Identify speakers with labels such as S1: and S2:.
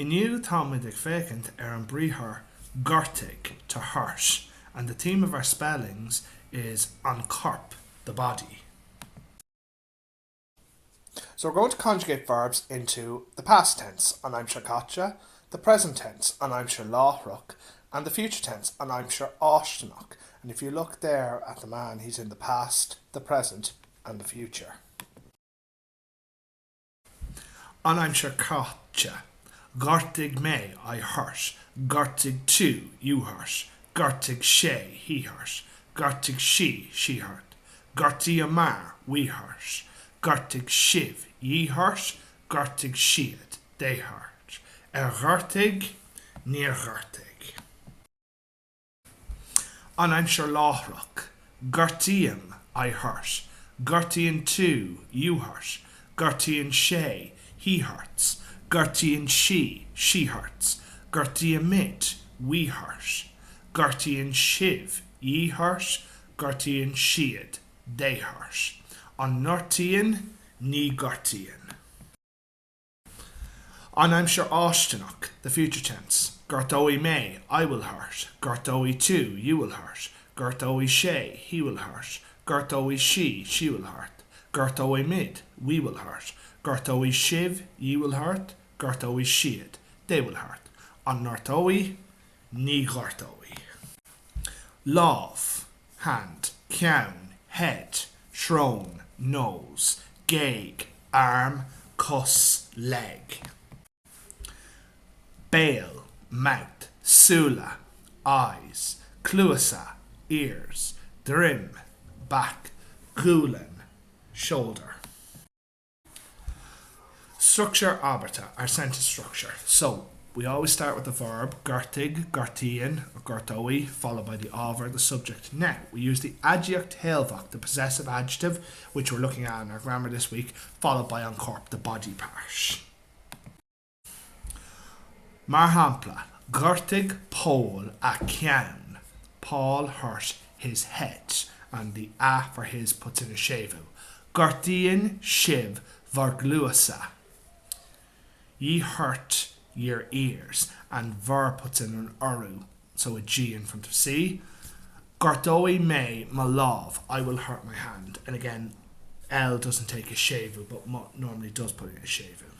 S1: Inniu táimid ag féachaint ar an briathar gortaigh, to hurt, and the theme of our spellings is an corp, the body. So we're going to conjugate verbs into the past tense, an aimsir chaite, the present tense, an aimsir láithreach, and the future tense, an aimsir fháistineach. And if you look there at the man, he's in the past, the present, and the future. An aimsir chaite, Gortaigh mé, I hurt, Gortaigh tú, you hurt, Gortaigh sé, he hurt, Gortaigh sí, she hurt, Gortaíomar, we hurt, Gortaigh sibh, ye hurt, Gortaigh siad, they hurt. Ar ghortaigh? Níor ghortaigh. An aimsir láithreach, Gortaím, I hurt, Gortaíonn tú, you hurt, Gortaíonn sé, he hurts, Gortaíonn sí, she hurts, Gortaímid, we hurt, Gortaíonn sibh, ye hurt, Gortaíonn siad, they hurt. An ngortaíonn? Ní ghortaíonn. An aimsir fháistineach, the future tense, Gortóidh mé, I will hurt, Gortóidh tú, you will hurt, Gortóidh sé, he will hurt, Gortóidh sí, she will hurt, Gortóimid, we will hurt, Gortóidh sibh, ye will hurt, Gortóidh siad, they will hurt. An ngortóidh? Ní ghortóidh. Lámh, hand, ceann, head, srón, nose, géag, arm, cos, leg. Béal, mouth, súile, eyes, cluasa, ears, droim, back, gualainn, shoulder. Struchtúr abairte, our sentence structure. So, we always start with the verb gortaigh, gortaíonn, or gortóidh, followed by the ábhar, the subject. Now, we use the aidiacht sheilbheach, the possessive adjective, which we're looking at in our grammar this week, followed by an corp, the body part. Mar shampla, Ghortaigh Pól a cheann, Paul hurt his head, and the a for his puts in a séimhiú. Gortaíonn sibh bhur gcluasa, ye hurt your ears, and bhur puts in an urú, so a G in front of C. Gortóidh mé mo lámh, I will hurt my hand, and again, L doesn't take a séimhiú, but mo normally does put in a séimhiú.